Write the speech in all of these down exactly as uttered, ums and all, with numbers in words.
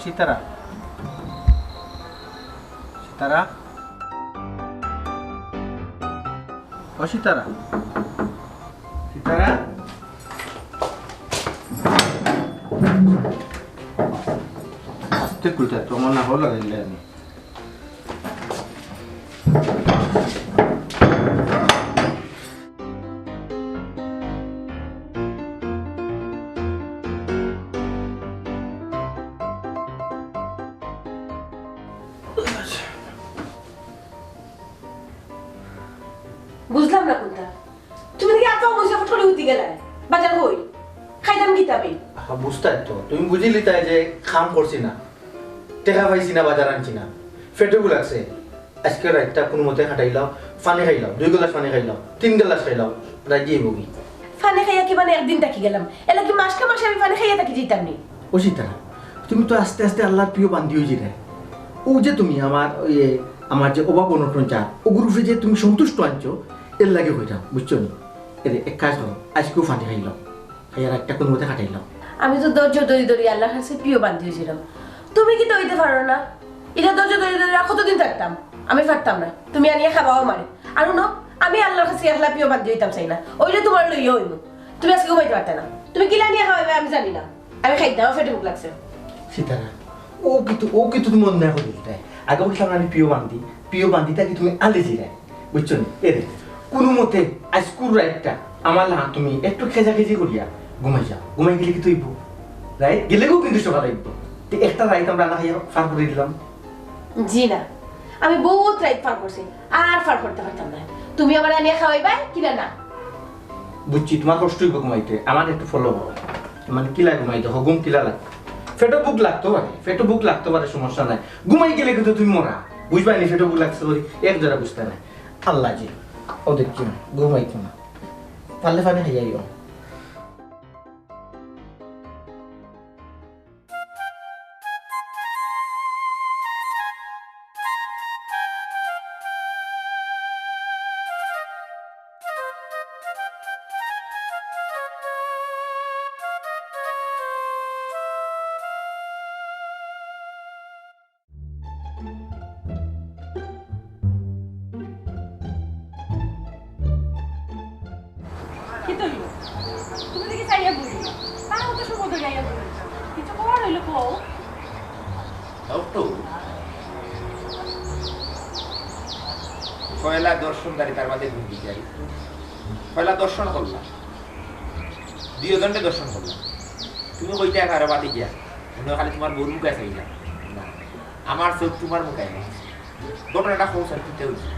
সিতারা, সিতারা, ও সিতারা, সিতারা, আস্তে খুলতে, তোমার না হলো লাগাইলে আমি। বুঝলাম না কুনটা। তুমি দেখি এত বুঝে ফটফটি উঠি গেলায়। বাজার কই? খাইতাম কিতা আমি? আহা, বুঝতায় তো। তুমি বুঝিলিতায় যে কাম করছি না, টেকা পাইছি না, বাজার আনছি না, পেটো ভুক লাগছে। আইজকে রাইতটা কুনুমতে কাটাইলাও, পানি খাইলাও, দুই গ্লাস পানি খাইলাও, তিন গ্লাস খাইলাও, রাইত যাইবোগি। পানি খাইয়া কিবা একদিন থাকি গেলাম, এরলাগি মাসকা মাসে আমি পানি খাইয়া থাকি যাইতাম নি। ও সিতারা, তুমি তো আস্তে আস্তে আল্লার প্রিয় বান্দি অইযিরায়। অউ যে তুমি আমার, ওই, আমার যে অভাব অনটন চা, অগুর উপরে যে তুমি সন্তুষ্ট আনছো, এরলাগি কইরাম, বুঝছো নি? এরে, এক কাজ করো, আইজকেউ পানি খাইলাও। খাইয়া রাইতটা কুনুমতে কাটাইলাও। আমি তো ধৈর্য ধরি ধরি আল্লার কাছে প্রিয় বান্দি অইযিরাম। তুমি কিতা অইতে পারো না? ইটা ধৈর্য ধরি ধরি আর কতদিন থাকতাম? আমি পারতাম না। তুমি আনিয়া খাবাও আমারে। আর হুনো, আমি আল্লার কাছে একলা প্রিয় বান্দি অইতাম চাই না। অইলে তুমারে লইয়া অইমু। তুমি আইজকে ঘুমাইতে পারতায় না। তুমি কিলা আনিয়া খাবাইবায় আমি জানি না। আমি খাইতাম, আমার পেটো ভুক লাগছে। সিতারা, অউ কিতা, অউ কিতা তুমি অন্যায় করিলিতায়। আগে কইছলাম না আমি প্রিয় বান্দি, প্রিয় বান্দি থাকি তুমি আলি যিরায়। বুঝছো নি? এরে, কুনুমতে আইজকুর রাইতটা আমার লাখান তুমি একটু খেজাখেজি করিয়া ঘুমাই যাও। ঘুমাই গেলে কিতা অইবো? রাইত গেলেগেউ কিন্তু সকাল অইবো। তে একটা রাইত আমরা না খাইয়া পার করি দিলাম। জি না, আমি বউত রাইত পার করছি, আর পার করতে পারতাম না। তুমি আমারে আনিয়া খাবাইবায় কিনা না? বুঝছি, তুমার কষ্ট অইবো ঘুমাইতে, আমার একটু ফলো করো। মানে কিলা ঘুমাইতে, হ, ঘুম কিলা লাগে? পেটো ভুক লাগতো পারে, পেটো ভুক লাগতো পারে, সমস্যা নাই। ঘুমাই গেলে কিন্তু তুমি মরা, বুঝবায় নি? পেটো ভুক লাগছে বলি এক জোড়া বুঝতায় নায়। আল্লা জি, অউ দেখছি না, ঘুমাইতো না, পারলে পানি খাইয়া আইও। কিতা অইলো? তুমি দেখি চাইয়া বই। তারা অত সময় ধরি আইয়া বই। কিছু কওয়ার অইলে কও। একটু পয়লা দর্শনদারি, তার বাদে ঘুম বিচারি। পয়লা দর্শন করলাম, দুইজনরে দর্শন করলাম। তুমি কইতায় পারো বাতি গিয়া, মনে অয় খালি তুমার বউর মুখে চাইলাম। না, আমার চউখ তুমার মুখে নাই। ঘটনাটা কও স্যার, কিতা অইছে?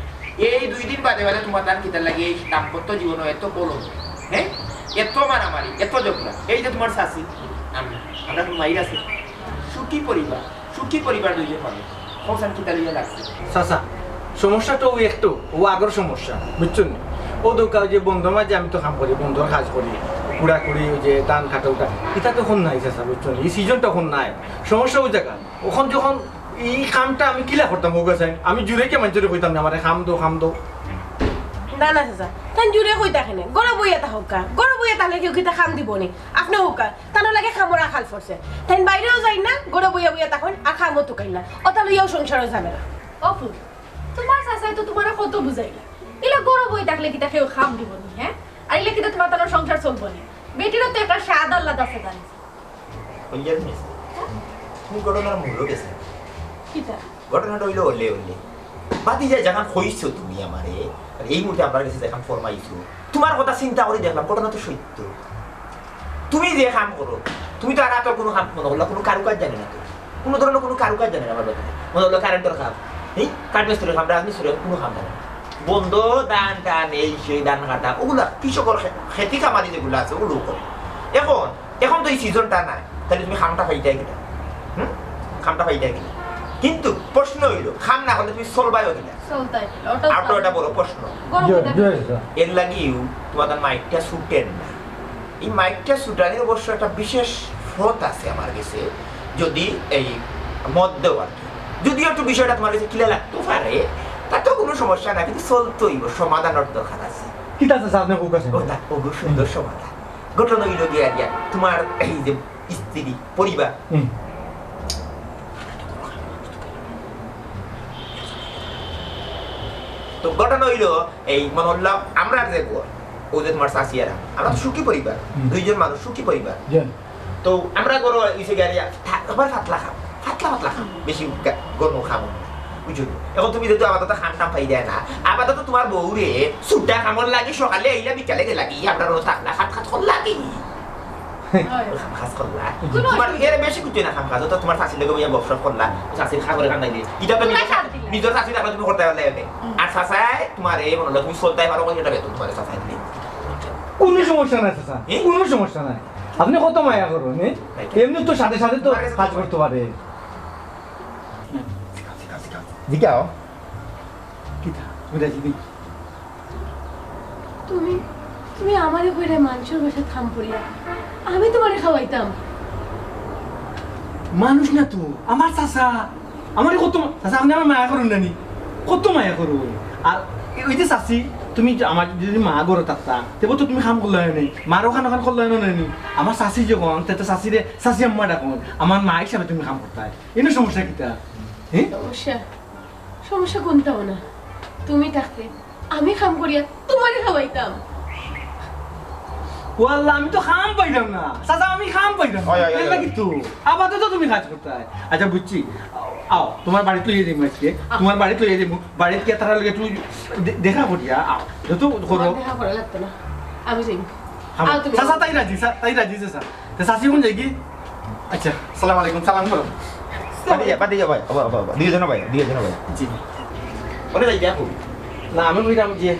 এই দুই দিন বাদে বাদে তুমার তান কিতার লাগি এই দাম্পত্য জীবনও এত কলহ, হ্যাঁ, এত মারামারি, এত ঝগড়া। এই যে তুমার চাচি, আমি, আমরা কুনু মাইর আছে? সুখী পরিবার, সুখী পরিবার দুইজন মানুষ। কও স্যার, কিতা লইয়া লাগছে? চাচা, সমস্যা তো অউ একটু, অউ আগর সমস্যা, বুঝছো নি? অউ দেখো, অউ যে বন্দর মাঝে আমি তো কাম করি, বন্দর কাজ করি, কুড়াকুড়ি, অউ যে ধান কাটা উটা, ইটা তো অখন নাই চাচা, বুঝছো নি? ই সিজনটা অখন নাই, সমস্যা অউ জাগাত। অখন যখন ই কামটা আমি কিলা করতাম, কউক্কা চাইন? আমি জুরে কিয়া মানষরে কইতাম না, আমারে কাম দেও, কাম দেও? না, না, চাচা, তাইন জুরে কইতা কেনে? ঘরো বইয়া থাকউক্কা। ঘরো বইয়া থাকলে কেউ কিতা কাম দিবো নি? আপনে কউক্কা, তান লাগি কামর আকাল পড়ছে। তাইন বাইরেও যাইন না, ঘরো বইয়া বইয়া থাকইন, আর কামও তুকাইন না। অতা লইয়াউ সংসারো ঝামেলা। ও ফুল, তুমার চাচায় তো তুমারে কত বুঝাইলা। ইলা ঘরো বই থাকলে কিতা কেউ কাম দিবো নি, হ্যাঁ? আর ইলা কিতা তুমার তান সংসার চলবো নি? বেটিরও তো একটা স্বাদ আহ্লাদ আছে, জানিস? কইয়ার মিস। তুমি ঘটনার মূলো গেছো। কিতা? ঘটনাটা অইলো অলে অলে। বাতি যায় যেখান কইছো তুমি আমারে, আর এই মুহূর্তে আমার গেছে যেখান ফরমাইছো, তুমার কথা চিন্তা করি দেখলাম ঘটনা তো সত্য। তুমি যে কাম করো, তুমি তো আর আতর কুনু কাম মনো করলা, কুনু কারুকাজ জানো না তো। কুনু ধরনর কুনু কারুকাজ জানো না আমার বাড়িতে। মনো করলা কারেন্টর কাম, এই কাঠ মিস্ত্রির কাম, রাজমিস্ত্রির কাম, কুনু কাম জানো না। বন্দর, ধান টান, এই সেই ধান কাটা, অগুলা কৃষকর খে-, খেতি খামারি যেগুলা আছে, অগুলা করে। অখন, অখন তো ই সিজনটা নাই, তাইলে তুমি কামটা পাইতায় কিলা? হুম? কামটা পাইতায় কিলা? কিন্তু প্রশ্ন অইলো, কাম না করলে তুমি চলবায়ও কিলা? চলতায় কিলা? অটাউ আর তো এটা বড় প্রশ্ন। গরম জি, অইতায় জি, জি। এর লাগিউ তুমার মাইকটা ছুটের না। এই মাইকটা ছুটানির অবশ্য একটা বিশেষ পথ আছে আমার গেছে, যদি এই মদ দেও আর কি। যদিও একটু বিষয়টা তুমার গেছে কিলা লাগতো পারে, তাতেও কুনু সমস্যা নাই, কিন্তু চলতে অইবো, সমাধানর দরকার আছে। কিতা আছে, আপনে কউক্কা চাইন? ও, না, ও, খুব সুন্দর সমাধান। ঘটনা অইলো গিয়া, গিয়া, তুমার এই যে স্ত্রী, পরিবার, হুম। তো ঘটনা অইলো, এই মনে করলাম, আমরা যে ঘর, ও যে তোমার চাচি আর আমি, আমরা তো সুখী পরিবার, হুম। দুইজন মানুষ সুখী পরিবার। জি। তো আমরা ঘর অইছে গিয়া, থা-, আবার পাতলা খাম, পাতলা পাতলা খাম, বেশি গা-, ঘন খাম না, বুঝছো নি? এখন তুমি যেহেতু আপাতত খাম টাম পাই দেয় না, আপাতত তোমার বউরে সুটা খামর লাগি সকালে আইলা, বিকালে গেলা গি, আমরা রোজ থাকলা, খাত খাত করলা গি। খাম খাস করলা। কোনো তোমার অসুবিধা এর বেশি কিছু না খাম খাস, তো তোমার চাচির লগে বইয়া গপশপ করলা, চাচির খা করে কান্দাইলে। এটা তো তোমরা নিজের, শান্তি লাগে। নিজের চাচি থাকলে তুমি করতে পারলে এনে। হুম। আর চাচায় তোমার এই মনে হলো তুমি চলতে পারো, এটা বেতন তোমার চাচায় দিলে। কোনো সমস্যা নাই চাচা, এ? কোনো সমস্যা নাই। আপনি কত মায়া করবেন, এ? নাই। এমনি তো সাথে সাথে তো তোমার কাছে কাজ করতে পারে। জিগাও। কিতা? তুমি রাজি নি? তুমি, তুমি আমারে কইরে মানুষর বাসাত কাম করিয়া, আমি তোমারে খাওয়াইতাম। মানুষ না তো, আমার চাচা। আমারে কত মা-, চাচা, আপনি আমার মায়া করুন না নি? কত মায়া করুন। আর ওই যে চাচি, তুমি যে আমার যদি মা ঘরো থাকতা, তেবো তো তুমি কাম করলা না নি? মারও খান খান করলা না নি? আমার চাচি যখন, তে তো চাচিরে চাচি আম্মা ডাকো। আমার মা হিসাবে তুমি কাম করতায়। এনে সমস্যা কিতা? হ্যাঁ? সমস্যা? সমস্যা কোনটাও না। তুমি থাকতে আমি কাম করিয়া তোমারে খাওয়াইতাম। ও আল্লাহ, আমি তো কাম পাইলাম না। চাচা, আমি কাম পাইলাম না। ওই, ওই, ওই, এর লাগি ওই। তো। আপাতত তুমি কাজ করতায়। আচ্ছা, বুঝছি। আও, আও, তোমার বাড়িত লইয়া যাইমু আজকে। আও। তোমার বাড়িত লইয়া যাইমু। বাড়িত গিয়া তারার লগে একটু দে-, দেখা করিয়া আও। যত করো। তোমার দেখা করা লাগতো না। আমি যাইমু। হ্যাঁ, আও তুমি। চাচা, তাই রাজি, চা-, তাই রাজি, চাচা। তে চাচি কোন যাই কি? আচ্ছা, সালাম আলাইকুম, সালাম করো। বাদ দিয়া, বাদ দিয়া ভাই, আবার, আবার, আবার। দুইজন ভাই, দুইজন ভাই। জি। ওরে যাই দেখো। না, আমি কইলাম যে,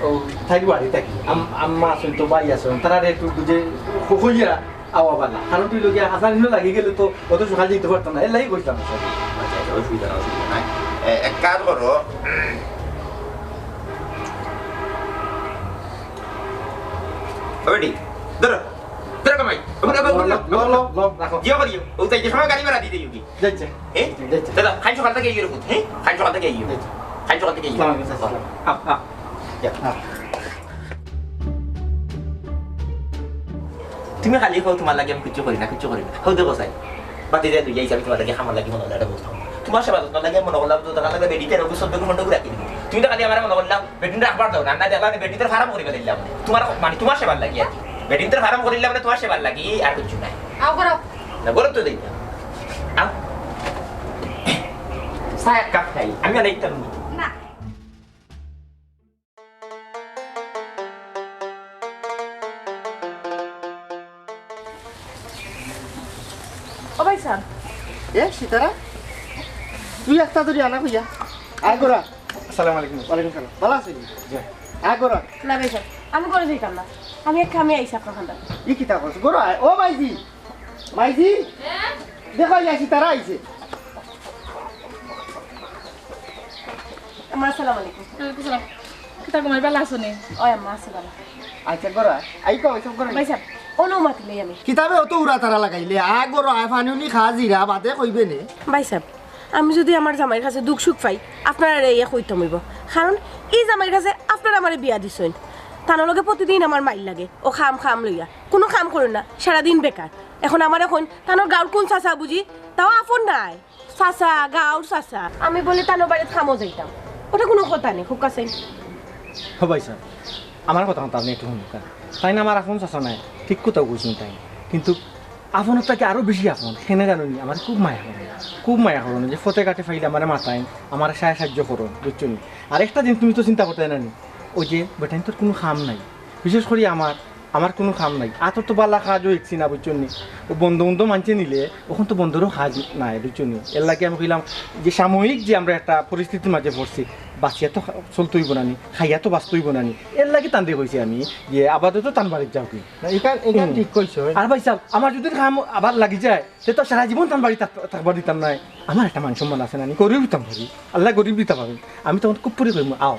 ও, থাকি বাড়ি থাকি। আম-, আম্মা আছেন তো, ভাই আছেন, তারা একটু বুঝে ক-, কইয়া আওয়া বালা। কারণ তুই লোকে হাসান হিনো লাগি গেলে তো অত সকাল দিতে পারতাম না, এর লাগি কইতাম। আচ্ছা, আচ্ছা, অসুবিধা নাই, অসুবিধা নাই। এ, এক কাজ করো। ও বেটি, ধরো। ধরো কামাই। ও বেটি, ও বেটি, ও বেটি। ল, ল, ল, ল, রাখো। জিও করিও। ও তাই যে সময় গাড়ি ভাড়া দিয়ে দিও কি? যাচ্ছে। এ? যাচ্ছে। দাদা, খাই সকাল থেকে এই এরকম, হ্যাঁ? খাই সকাল থেকে এই এরকম। যাচ্ছে। খাই সকাল থেকে এই এরকম। আসসালামু আলাইকুম, আসসালাম। আহ, আহ। যা। আহ। তুমি খালি কও, তোমার লাগি আমি কিচ্ছু করি না, কিচ্ছু করি না। হউ দেখো চাই। বাতি দিয়ে তুই যাইছি, আমি তোমার লাগি, আমার লাগি মনে হলো এটা বুঝতাম। তোমার সেবা যত্ন লাগে মনে করলাম, তো দেখা লাগে বেটিতে রোগ সদ্য ঘন্টা করে রাখি দিবি। তুমি তো খালি আমার মনে করলাম, বেটিন রাখবার দাও না, না দেখলাম বেটিতে ফার্ম করিবা দিলাম। তোমার মানে তোমার সেবার লাগি আর কি। বেটিতে ফার্ম করিলাম না, তোমার সেবার লাগি আর কিচ্ছু নাই। আও করো। না, বলো তো দেখি। আও। চা এক কাপ খাই, আমি আর একদম না। ও ভাই সাহেব। এ, সিতারা? তুই একটা ধরি আনা কইয়া। আয় গোরা। আসসালামু আলাইকুম। ওয়ালাইকুম সালাম। ভালা আছইন নি? জি। আয় গোরা। না ভাই সাহেব, আমি ঘরো যাইতাম না। আমি এক কামে আইছি আপনার কাছে। ই কিতা কস? গোরা আয়। ও ভাইজি। ভাইজি। দেখো, এই সিতারা আইছে। আম্মা, আসসালামু আলাইকুম। ওয়ালাইকুম সালাম। কিতা গো মাই, ভালা আছো নি? ওই আম্মা, আছি ভালা। আচ্ছা, গোরা, আই কও, সব গোরা। ভাই সাহেব, অনুমতি লই আমি। কিতাবে অত উড়া তারা লাগাইলে, আ গোরা, আ পানি উনি খা জিরা, বাদে কইবে নে। ভাই সাহেব, আমি যদি আমার জামাইর কাছে দুখ সুখ পাই, আপনারারে ইয়া কইতাম অইবো। কারণ এই জামাইর কাছে আপনারা আমারে বিয়া দিছইন। তানর লগে প্রতিদিন আমার মাইর লাগে, ও কাম কাম লইয়া। কুনু কাম করইন না, সারাদিন বেকার। এখন আমারে কইন, তানর গাউর কুন চাচা বুঝি, তাও আপন নায়। চাচা, গাউর চাচা। আমি বলে তানর বাড়িত কামো যাইতাম। ওটা কুনু কথা নি, হুক্কা চাইন। ও ভাই সাহেব, আমার কথা আপনে একটু হুনুক্কা। তাইন আমার আপন চাচা নায়, ঠিক কথা কইছইন তাইন। কিন্তু আপনর থাকি আরো বেশি আপন। কেনে জানো নি? আমারে খুব মায়া করইন, খুব মায়া করইন। যে পথে ঘাটে পাইলে আমারে মাতইন, আমারে সায় সাহায্য করইন, বুঝছো নি? আর একটা জিনিস তুমি তো চিন্তা করতায় না নি, ওই যে বেটাইন্তর কুনু কাম নাই, বিশেষ করি আমার, আমার কুনু কাম নাই। আতর তো ভালা কাজও হিকছি না, বুঝছো নি? ও বন্ধ বন্ধ মানষে নিলে, অখন তো বন্ধরও কাজ নাই, বুঝছো নি? এর লাগি আমি কইলাম যে সাময়িক যে আমরা একটা পরিস্থিতির মাঝে পড়ছি, বাঁচিয়া তো চলতে অইবো না নি, খাইয়া তো বাঁচতে অইবো না নি। এর লাগি তানরে কইছি আমি যে আপাতত তান বাড়িত যাও কি। না, ইখান, ইখান হুম। ঠিক কইছো। আর ভাই সাহেব, আমার যদি কাম আবার লাগি যায়, তে তো সারা জীবন তান বাড়ি থাক-, থাকবার দিতাম নায়। আমার একটা মান সম্মান আছে না নি? গরিব অইতাম পারি, আল্লায় গরিব দিতা পারে। আমি তখন খুব করি কইমু, আও,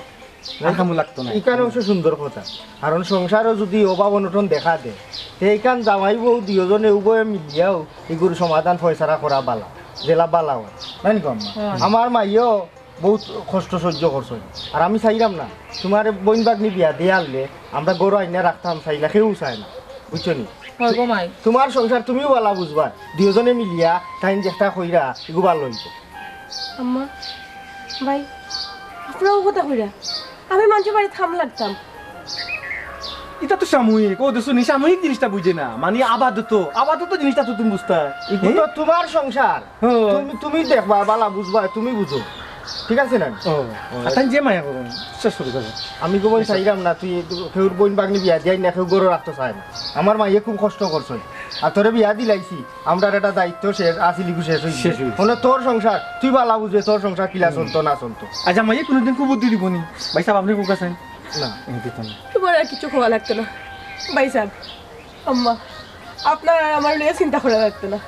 আর কামও লাগতো না। ইখান অবশ্য সুন্দর কথা, কারণ সংসারও যদি অভাব অনটন দেখা দেয়, তে ইখান জামাই বউ দুইওজনে উভয়ে মিলিয়াও ইগুর সমাধান ফয়সালা করা বালা, যেলা বালা অয়, নায় নি গো আম্মা? হুম। আমার মাইও বউত কষ্ট সহ্য করছইন, আর আমি চাইরাম না, তুমারে বইন ভাগ্নি বিয়া দিয়া আনলে আমরা ঘরো আইনা রাখতাম চাইলা, কেউ চায় না, বুঝছো নি? হয় গো মাই। তুমার সংসার তুমিও বালা বুঝবায়, দুইওজনে মিলিয়া তাইন যেটা কইরা ইগু বালা অইবো। আম্মা, ভাই, আপনারাও কথা কইরা। আমি মানষর বাড়িত কাম লাগতাম। ইটা তো সাময়িক, ও দেখছো নি, সাময়িক জিনিসটা বুঝে না, মানে আপাতত, আপাতত জিনিসটা তো তুমি বুঝতা। ইগু তো তোমার সংসার, হ্যাঁ। তুমি, তুমি দেখবা, বালা বুঝবা, তুমি বুঝো, ঠিক আছে না? ও, আর তাই যে মায়া করো, শেষ করে দেবো। আমি কো বইন চাইরাম না, তুই কেউর বইন বাগনি বিয়া দিয়াই না, কেউ গরু রাখতো চায় না। আমার মাইয়ে খুব কষ্ট করছে, আর তোরে বিয়া দিলাইছি, আমরার একটা দায়িত্ব শেষ, আসিলিগু শেষ হইছে। শেষ হইছে। মানে তোর সংসার, তুই বালা বুঝবে তোর সংসার কিলা চলতো না চলতো। আচ্ছা, মাইয়ে কোনোদিন কুবুদ্ধি দিব নি? ভাই সাহেব, আপনি কুকা চাইন? না। এমনি দিতাম না। তোমার আর কিছু কওয়া লাগতো না। ভাই সাহেব, আম্মা, আপনার আর আমার লইয়া চিন্তা করা লাগতো না।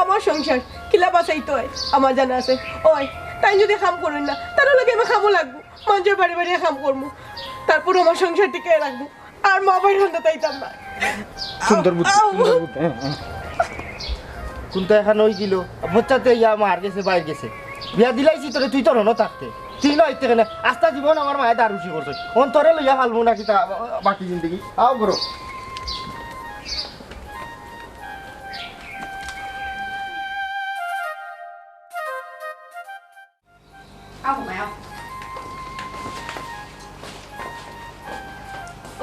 আমার সংসার কিলা বাঁচাইতে হয়, আমার জানা আছে। ওই, তাই যদি কাম করইন না, তার লগে আমি কামও লাগবো। মানষর বাড়ি বাড়ি কাম করমু। তারপর আমার সংসার টিকে রাখবো। আর মা ভাইর হন্দ তাইতাম না। সুন্দর বুদ্ধি, আউ। সুন্দর বুদ্ধি। হ্যাঁ, হ্যাঁ। কোনটা এখন ওই দিল? বাচ্চাতে ইয়া মার গেছে, বাইর গেছে। বিয়া দিলাইছি তোরে, তুই তোর হনো থাকতে। তুই না হইতে কেন? আস্তা জীবন আমার মায়ে দারুষি করছে। অন্তরে লইয়া হালমু নাকি তা বাকি জিন্দগি? আও, করো। আও, মায়া, আও।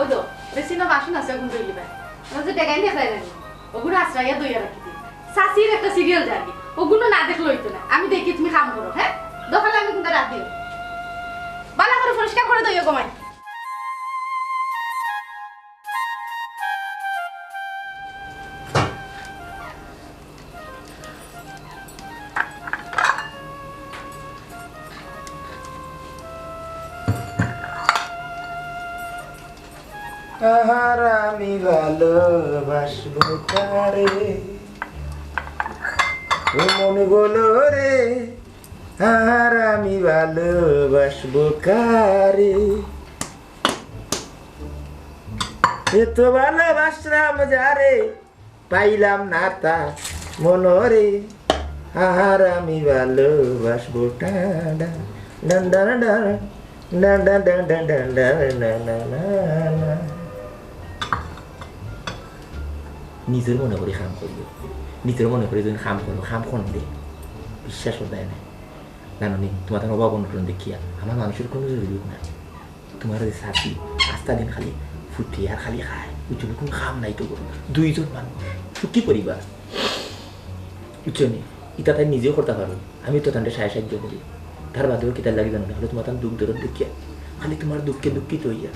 ওই তো, বেশি না বাসন আছে, ওগুন ধুইলি ভাই। ওই যে ডেগাই নিয়ে যায় না, ওগুলো আশ্রয়া দইয়া রাখি দিই। চাচির একটা সিরিয়াল জানি, ওগুলো না দেখলে হইতো না। আমি দেখি তুমি কাম করো, হ্যাঁ? দখল আমি কিন্তু রাত দিও। ভালো করে পরিষ্কার করে দইও গো মাই। আহার আমি ভালোবাসবো কারে, ও মন বলো রে, আহার আমি ভালোবাসবো কারে। এত ভালোবাসলাম যারে, পাইলাম না তা মনরে, আহার আমি ভালোবাসবো টানা, ডান ডান ডান, ডান ডান ডান ডান ডান ডান না না না না। নিজর মনে করি কাম করিও, নিজর মনে করি যদি কাম করো, কাম করবে, বিশ্বাস করবে না। জানো নি, তোমার অভাব অনটন দেখিয়া আমার মানুষের কোনো জরুরি না। তোমার যে চাচি, আস্তা দিন খালি ফুটে আর খালি খায়, বুঝছো নি? কোনো কাম নাই তো করো। দুইজন মানুষ, সুখী পরিবার, বুঝছো নি? ইটা তাই নিজেও করতে পারো, আমি তো তাদের সাহায্য সাহায্য করি। তার বাদেও কিতার লাগি জানো না, খালি তোমার তার দুঃখ দরদ দেখিয়া, খালি তোমার দুঃখে দুঃখিত হইয়া।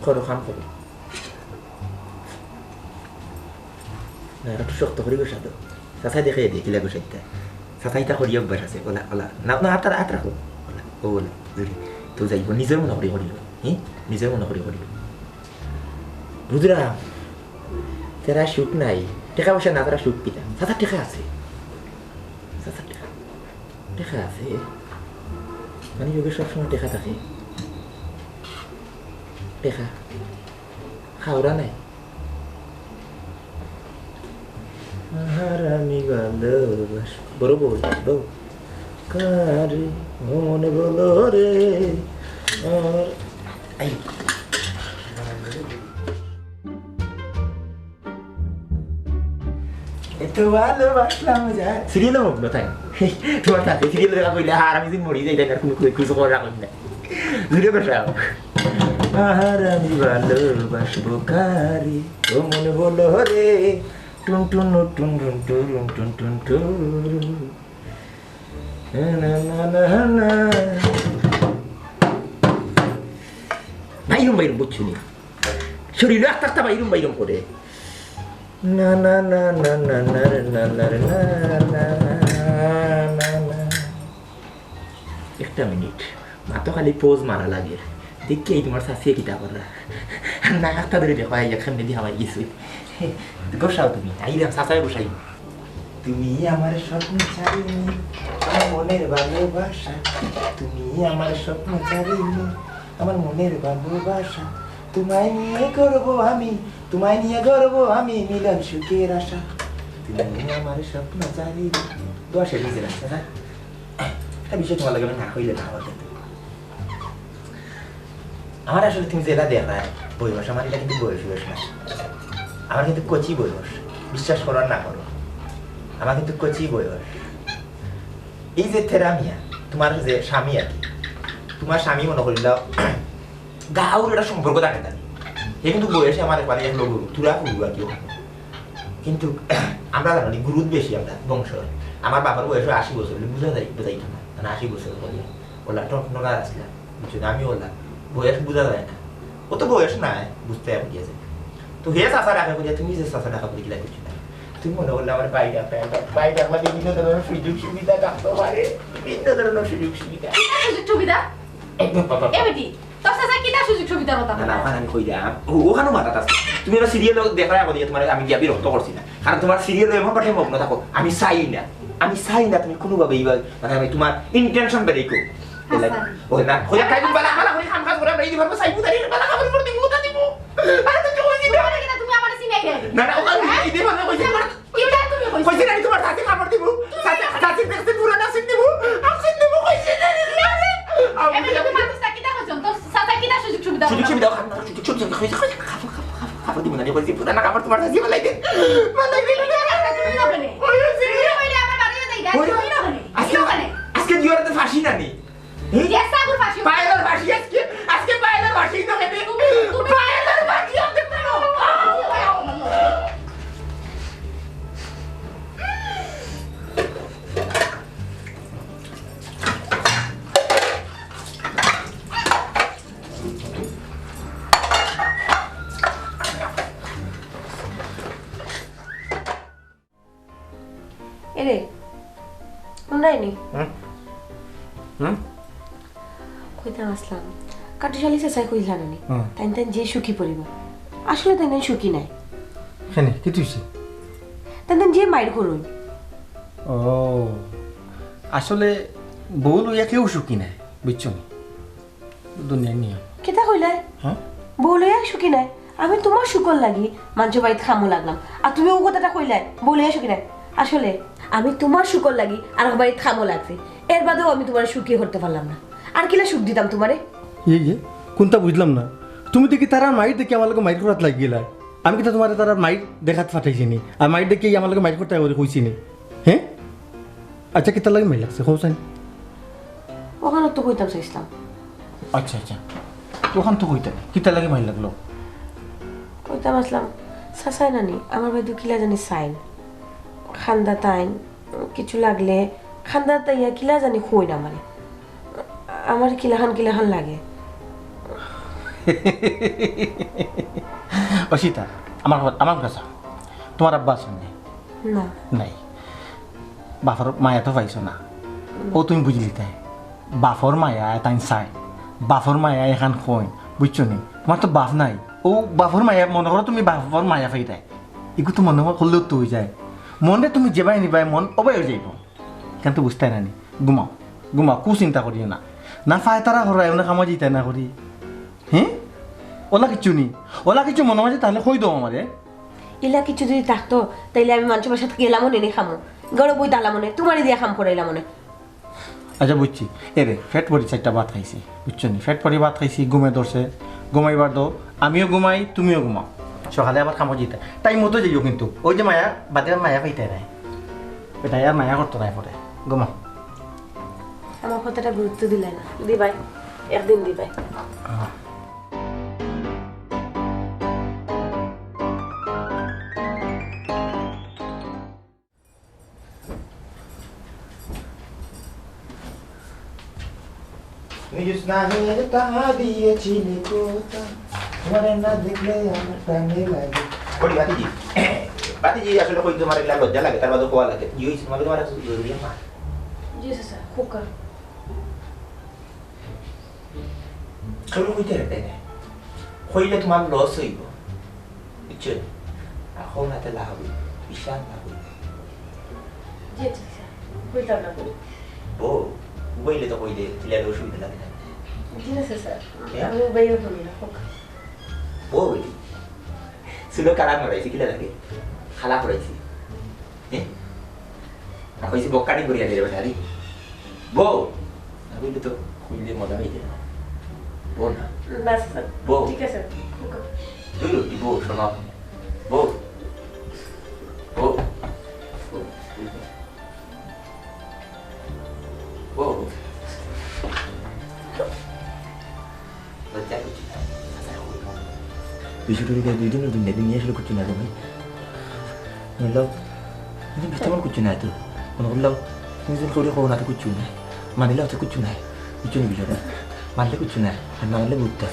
করো, কাম করো। না, আর একটু শক্ত করি গোসা দাও। চাচাই দেখে দিয়ে কিলা গোসাইতে। চাচাই তা করি অভ্যাস আছে। OLA, OLA. না, না, হাত, হাত রাখো। ওলা, ও ওলা, জুড়ি। তো যাইব, নিজের মনে করি করিব। হুম? নিজের মনে করি করিব। বুঝলাম। তারা সুখ নাই। টেকা পয়সা না, তারা সুখ কিতা? চাচার টেকা আছে। চাচার টেকা। টেকা আছে। মানে, যোগে সবসময় টেকা থাকে। টেকা। খাওরা নাই। আর আমি ভালোবাস-, বড় বউ, বউ। কারে মন বলো রে, আর আই। এত ভালোবাসলাম যা। সিরিয়াল মগ্ন তাই। তোমার সাথে সিরিয়াল দেখা কইলে আর আমি দিন মরি যাই, তাই না? কোনো কিছু খবর রাখুন না। জুড়ে বসাও। আর আমি ভালোবাসবো কারে, ও মন বলো রে, টুন টুন টুন টুন টুন টুন টুন টুন। না, না, না, না, না। বাইরুম বাইরুম বুঝছো নি? শরীর আস্তে আস্তে বাইরুম বাইরুম করে। না, না, না। একটা মিনিট, মা তো খালি পোজ মারা লাগে। দেখি এই তোমার শাশিয়ে কিতা কররা। না, একটা ধরে দেখো, এই একখান দিদি হামাই গেছে। বসাও তুমি, আইরাম, চাচায় বসাই। তুমি আমার স্বপ্ন চারিণী, আমার মনের ভালোবাসা। তুমি আমার স্বপ্ন চারিণী, আমার মনের ভালোবাসা। তোমায় নিয়ে গর্ব আমি, তোমায় নিয়ে গর্ব আমি, মিলন সুখের আশা। তুমি আমার স্বপ্ন চারিণী। দোয়া শেষ হয়েছে না, চাচা? একটা বিষয় তোমার লগে আমি না কইলে না অয় কিন্তু। আমার আসলে তুমি যেটা দেখায় বয়স, আমার এটা কিন্তু বয়স, বয়স না। আমার কিন্তু কচি বয়স, বিশ্বাস করো আর না করো, আমার কিন্তু কচি বয়স। এই যে থেরা মিয়া, তোমার যে স্বামী আর কি, তোমার স্বামী মনে করিলা গাউর একটা সম্পর্ক থাকে না। হে কিন্তু বয়সে আমার একবারে এক লোক থুড়া ফুড়ু আর কি ওখানে। কিন্তু আমরা জানি গুরুত বেশি আমরা বংশ। আমার বাবার বয়স হয় আশি বছর, বুঝা যায়, বুঝাইতো না। মানে আশি বছর করিয়া। ওলা টকনকা আসলা, বুঝছো না? আমি ওলা বয়স বুঝা যায় না। ও তো বয়স নাই, বুঝতে আর কি আছে। তো হে চাচা ডাকা করিয়া, তুমি যে চাচা ডাকা করি গিলা কিছু না। তুমি মনে করলে আমার বাইরে আপনার, বাইরে আপনার বিভিন্ন ধরনের সুযোগ সুবিধা রাখতে পারে, বিভিন্ন ধরনের সুযোগ সুবিধা। কিতা সুযোগ সুবিধা? এ বাবা, বাবা। এ বেটি, তোর চাচা কিতা সুযোগ সুবিধার কথা না, না, বলে? ওখানে আমি কই দিলাম। ও, ওখানেও মাথা আছে। তুমি একটা সিরিয়াল দেখা রাখো দিয়ে তোমার আমি গিয়া বিরক্ত করছি না। কারণ তোমার সিরিয়াল এমন পাঠে মগ্ন থাকো, আমি চাই না। আমি চাই না তুমি কোনোভাবে এইভাবে, মানে, আমি তোমার ইন্টেনশন বেরিয়ে কো। হাসান। ওই না, ওই একটা বালা, বালা, ওই কাম কাজ করে আমরা এই দিবার চাই বুঝাই, বালা কাপড় পরে দিব, ওটা দিব। আরে তো চলে দিবে। তোমার কিনা তুমি আমারে চিনাই না। না, না, ওখানে এই দিবার কইছে, কিতা তুমি কইছো? কইছে না, তোমার চাচি কাপড় দিব। চাচি, চাচি দেখতে পুরানা সিন দিব। আর সিন দিব কইছে না। আমি এমনি তুমি মানুষ তা কিতা কইছো? তোর চাচা কিতা সুযোগ সুবিধা সুযোগ বলো? সুবিধা খান না, সুযোগ সুবিধা কইছে, কইছে, কাপড়, কাপড়, কাপড়, কাপড় দিব না, নিয়ে কইছে, পুরানা কাপড় তোমার চাচি বালাই দে। বালাই দে। তুমি না কেনে? ওই যে তুমি না কইলে আমার বাড়িও দেই না। ওই তুমি না কেনে? আজকে, তুমি না কেনে? আজকে দুই হাতে ফাঁসি না নি? হুম? যে সাগুর ফাঁসি। পায়েলের ফাঁসি আজকে, আজকে পায়েলের ফাঁসি তো কেটে। তুমি, তুমি পায়েলের ফাঁসি আজকে তো। এরে, হুনরায়নি? হুম? হুম? কইতাম আসলাম, কাটুশালি চাচায় কইলা না নি? হুম। তাইন তাইন যে সুখী পরিবার, আসলে তাইন তাইন সুখী নায়। কেনে? কিতা অইছে? তাইন তাইন যে মাইর করইন। ও, আসলে বউ লইয়া কেউ সুখী নায়, বুঝছো নি? দুনিয়ার নিয়ম। কিতা কইলায়? হ্যাঁ? বউ লইয়া সুখী নায়। আমি তোমার সুখর লাগি মানষর বাড়িত কামো লাগলাম। আর তুমি ও কথাটা কইলায়, বউ লইয়া সুখী নায়। আসলে আমি তোমার সুখর লাগি আর বাড়িত কামো লাগছি। এর বাদেও আমি তোমারে সুখী করতে পারলাম না। আর কিলা সুখ দিতাম তোমারে? ইয়ে, ইয়ে, কোনটা বুঝলাম না? তুমি দেখি তারার মাইর দেখি আমার লগে মাইর করাত লাগি গেলায়। আমি কিতা তোমারে তারার মাইর দেখাত পাঠাইছি নি? আর মাইর দেখি আমার লগে মাইর করতে আয় কইছি নি? হ্যাঁ? আচ্ছা, কিতা লাগি মাইর লাগছে? কও চাইন। ওখানে তো কইতাম চাইছিলাম। আচ্ছা, আচ্ছা। ওখান তো কইতাম। কিতা লাগি মাইর লাগলো? কইতাম আসলাম, চাচায় নানি, আমার বাড়িত কিলা জানি চাইন। কান্দাত আইন, কিছু লাগলে, কান্দাত আইয়া কিলা জানি কইন আমারে। আমার কিলাখান কিলাখান লাগে। অসিতা, আমার কথা, আমার কথা। তোমার আব্বা আছইন নি? না। নাই। বাপর মায়া তো পাইছো না। ও তুমি বুঝিলিতায়। বাপর মায়া তাইন চাইন। বাপর মায়া এখান কইন। বুঝছো নি? তোমার তো বাপ নাই। ও বাপর মায়া মনে করো তুমি বাপর মায়া পাইতায়। ইগু তো মনে করলেও তো অইযায়। মনরে তুমি যেবায় নিবায় মন ওবায় অইযাইবো। কিন্তু বুঝতায় না নি। ঘুমাও, ঘুমাও, কু চিন্তা করিও না। না ফায়তারা করায়, না কামো যাইতায় না করি। হ্যাঁ? ওলা কিচ্ছু নি। ওলা কিচ্ছু মনো মাঝে তাইলে কই দেও আমারে। ইলা কিচ্ছু যদি থাকতো, তাইলে আমি মানষর বাসাত গেলামও নে, নি কামো। ঘরো বই থাকলামও নে, তোমারে দিয়া কাম করাইলামও নে। আচ্ছা, বুঝছি। এরে, পেট ভরি চাইরটা ভাত খাইছি। বুঝছো নি? পেট ভরি ভাত খাইছি, ঘুমে ধরছে। ঘুমাইবার দেও। আমিও ঘুমাই, তুমিও ঘুমাও। সকালে আবার কামো যাইতায়। টাইম মতো যাইও কিন্তু। ওই যে মায়া, বাদে আর মায়া পাইতায় নায়। বেটায় আর মায়া করতো নায় পরে। ঘুমাও। আমার কথাটা গুরুত্ব দিলায় না। দিবায়, একদিন দিবায়। আহ। তুমি জ্যোৎস্নাহীন তাহা দিয়েছিলে কোথা, তোমারে না দেখলে আমার টানে লাগে। বলি, ভাতিজি, ভাতিজি, আসলে কই তোমার এগুলা লজ্জা লাগে, তার বাদে কোয়া লাগে। কি হইছে তোমার, তোমার এত জরুরি মা? জি, চাচা, খুকা। কেউ কইতে পারবে না। কইলে তোমার লস হইব। বুঝছো? আর হো হাতে লাভ হইব, বিশাল লাভ হইব। জি, আচ্ছা, আচ্ছা। কইতাম না তো। বউ, বইলে তো কইলে, কিলার অসুবিধা লাগে না। জি, আচ্ছা, স্যার। ইয়া? আমি বইও করি না, হোক। বউ বলি, চুলো কালা মরাইছি, কিলা লাগে? খালা পড়াইছি। হ্যাঁ? আর কইছি বক্কানি করিয়া দিলে বেটা, আরে। বউ! না কইলে তো কইলে মজা হইতে না। বউ না। না, স্যার। বউ। ঠিক আছে। দুই রুটি বউ, শোনো। বউ। বউ। বউ। বউ। দুইশো টেকা দুই দিনর দুনিয়া, দুনিয়া আসলে কিচ্ছু নাই রে ভাই। মানলাও, তেমন কিচ্ছু নাই তো। মনে করলাও, তুমি যদি করি কও না তো কিচ্ছু নাই। মানিলাও তো কিচ্ছু নাই। কিচ্ছু নেই বিষয়টা। মানলে কিচ্ছু নাই, আর না মানলে বুঝতে।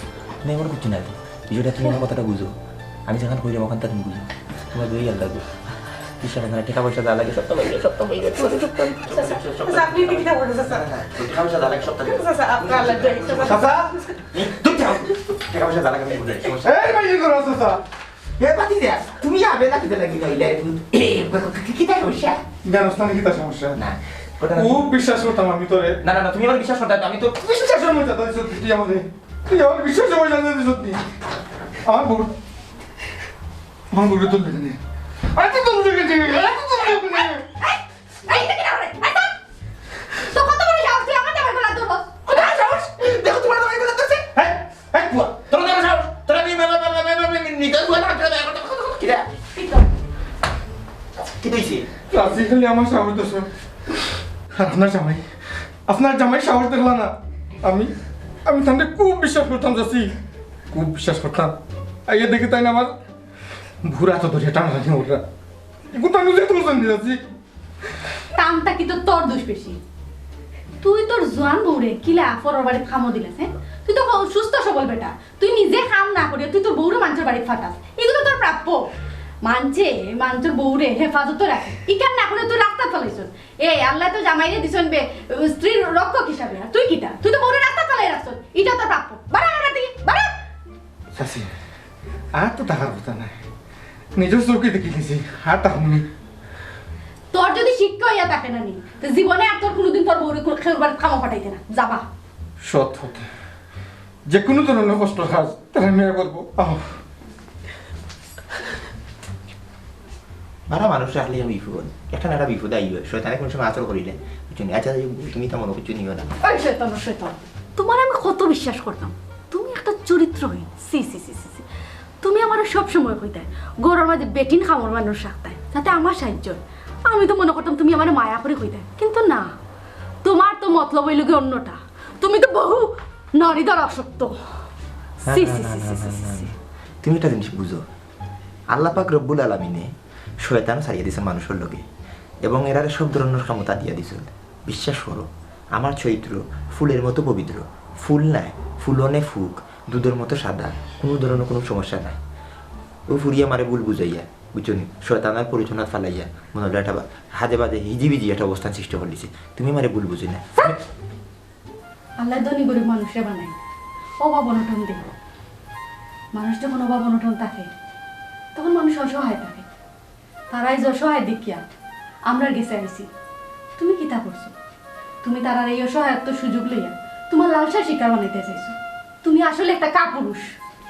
না, এমন কিচ্ছু নাই তো। বিষয়টা তুমি আমার কথাটা বুঝো। আমি যেখান কইলাম ওখানটা তুমি বুঝো। তোমার দুই আলাদা গো। বিশ্বাস আছে না, টাকা পয়সা যা লাগে সব তো পাইবে, সব তো পাইবে। চাচা, চাচা, আপনি এটা কিতা বলেন, চাচা? টাকা পয়সা যা লাগে সব তো পাইবে। চাচা, আপনার আল্লাহ যাই, চাচা। চাচা, এই, তুই যাও। টাকা পয়সা যা লাগে আমি বুঝাই, সমস্যা। এই, ভাই, কি করো, চাচা? এ, বাতি দে। তুমি আবে না কিতা লাগি না, ইলা, এ, কি, কি, কিতা সমস্যা? জানোস না, কিতা সমস্যা? না, কথা না। খুব বিশ্বাস করতাম আমি তোরে। না, না, না, তুমি আমার বিশ্বাস করতে, আমি তো বিশ্বাস করবো না, তুই সত্যি, তুই আমাদের, তুই আমার বিশ্বাস করবো না, তুই সত্যি। আমার বউ, আমার বউকে তুলবি না। আরে, তুই তুলবি না, তুই তুলবি না। এই, এই, এটা কি না রে? এই, তোর, তোর কত বড় সাহস, তুই আমার জামাই গলা ধরবস? কত বড় সাহস? দেখো, তোমার জামাই গলা ধরছে। এই, এই, বুয়া, তোর কত বড় সাহস? তোর আমি মে-, মে-, মে-, মে-, মে-, মে-, নিতে বুয়া না, তোর এখন তো কত, কত, কিরা? কি তো? কি হইছে? চাচি, খালি আমার সাহস দেখছো। আর আপনার জামাই, আপনার জামাই সাহস দেখলা না? আমি, আমি তানরে খুব বিশ্বাস করতাম, চাচি। খুব বিশ্বাস করতাম। আইয়া দেখি তাইন আমার বুড়া তো ধরে টানাটানি ওরা। এখন তো আমি যে তোমার সঙ্গে যাচ্ছি। টানটা কি তো তোর দোষ বেশি? তুই তোর জোয়ান বউরে কিলা পরর বাড়িত কামো দিলাস, হ্যাঁ? তুই তো ক-, সুস্থ সবল বেটা, তুই নিজে কাম না করিয়া তুই তোর বউরে মানষর বাড়িত পাঠাস, ইগুলো তোর প্রাপ্য। মানষে মানষর বউরে হেফাজতো রাখে, ইখান না করিয়া তুই রাস্তাত ফালাইছস। এ, আল্লায় তো জামাইরে দিছইন বে, স্ত্রীর রক্ষক হিসাবে, আর তুই কিতা? তুই তো বউরে রাস্তাত ফালাই রাখছস, ইটা তোর প্রাপ্য। বাড়া আমার বাড়ি থাকি, বাড়া। চাচি, আর তো থাকার কথা নায়। নিজর চউখে দেখিলিছি, আর থাকমু নি। তোর যদি শিক্ষা অইয়া থাকে না নি, তে জীবনে আর তোর কুনুদিন তোর বউরে কুন-, কেউর বাড়িত কামো পাঠাইতে না। যাবা। সৎ কথা। যে কুনু ধরনের কষ্টর কাজ, তারে মেয়ে করবো। আহ। বাড়া মানুষ রাখলে আমি বিপদ। একটা না একটা বিপদ আইবো। শয়তানে কোন সময় আচর করিলে। বুঝছো নি? আচ্ছা, যাই হোক, তুমি তেমন কিছু নিও না। ওই শয়তান, ওই শয়তান। তোমার আমি কত বিশ্বাস করতাম। তুমি একটা চরিত্রহীন। ছি, ছি, ছি, ছি, ছি। তুমি আমারে সব সময় কইতায়, ঘরর মাঝে বেটিন কামর মানুষ রাখতায়, যাতে আমার সাহায্য হয়। আমি তো মনে করতাম তুমি আমারে মায়া করি কইতায়, কিন্তু না, তোমার তো মতলব অইলো গি অন্যটা। তুমি তো বহু নারী দ্বারা আসক্ত। না, ছি, না, ছি, না, ছি, না, ছি, না, ছি, না, ছি। না। তুমি একটা জিনিস বুঝো, আল্লাহ পাক রব্বুল আলামিনে শয়তান ছাড়িয়া দিছে মানুষর লগে, এবং এরারে সব ধরনের ক্ষমতা দিয়া দিছইন। বিশ্বাস করো, আমার চরিত্র ফুলের মতো পবিত্র। ফুল নায়, ফুলনে ফুক, দুধর মতো সাদা, কুনু ধরনের কুনু সমস্যা নাই। ও ফুরিয়ে আমারে ভুল বুঝাইয়া, বুঝছো নি, শয়তানার পরিচনাত ফালাইয়া, মনে হলো একটা বা-, হাজে বাজে হিজিবিজি একটা অবস্থান সৃষ্টি করিলিছে। তুমি আমারে ভুল বুঝো না। আল্লায় ধনী গরিব মানুষরে বানাইন, অভাব অনটন দেইন। মানুষ যখন অভাব অনটন থাকে, তখন মানুষ অসহায় থাকে। তারা এই যে অসহায় দেখিয়া আমরার গেছে আইছে। তুমি কিতা করছো? তুমি তারার এই অসহায়ত্ব সুযোগ লইয়া তোমার লালসার শিকার বানাইতে চাইছো। তুমি আসলে একটা কাপুরুষ।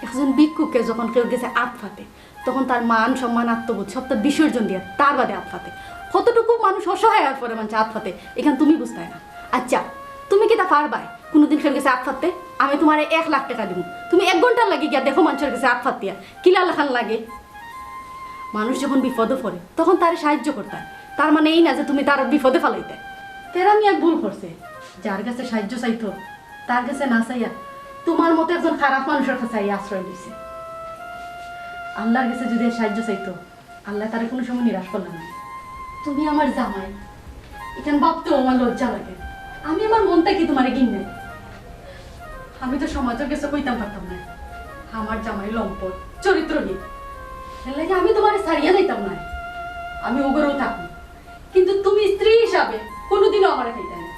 একজন ভিক্ষুকে যখন কেউর গেছে আত পাতে, তখন তার মান, সম্মান, আত্মবোধ সবটা বিসর্জন দিয়া তার বাদে আত পাতে। কতটুকু মানুষ অসহায় অইয়া পড়ে মানষে আত পাতে, ইখান তুমি বুঝতায় না। আচ্ছা, তুমি কিতা পারবায় কুনুদিন কেউর গেছে আত পাততে? আমি তোমারে এক লাখ টেকা দিমু, তুমি এক ঘন্টার লাগি গিয়া দেখো মানষর গেছে আত পাতিয়া কিলা লাখান লাগে। মানুষ যখন বিপদো পড়ে, তখন তারে সাহায্য করতায়। তার মানে এই না যে তুমি তারে বিপদে ফালাইতায়। তেরা মিয়া ভুল করছে, যার গেছে সাহায্য চাইতো, তার গেছে না চাইয়া তোমার মতো একজন খারাপ মানুষর গেছে আইয়া আশ্রয় লইছে। আল্লার গেছে যদি সাহায্য চাইতো, আল্লায় তারে কুনু সময় নিরাশ করলা না। তুমি আমার জামাই, ইখান ভাবতেও আমার লজ্জা লাগে। আমি আমার মন থাকি তোমারে ঘিন্নাই। আমি তো সমাজর গেছে কইতাম পারতাম না, আমার জামাই লম্পট, চরিত্রহীন। এর লাগি আমি তোমারে ছাড়িয়া যাইতাম না, আমি ও ঘরেউ থাকমু। কিন্তু তুমি স্ত্রী হিসাবে কুনুদিনও আমারে খাইতায় না।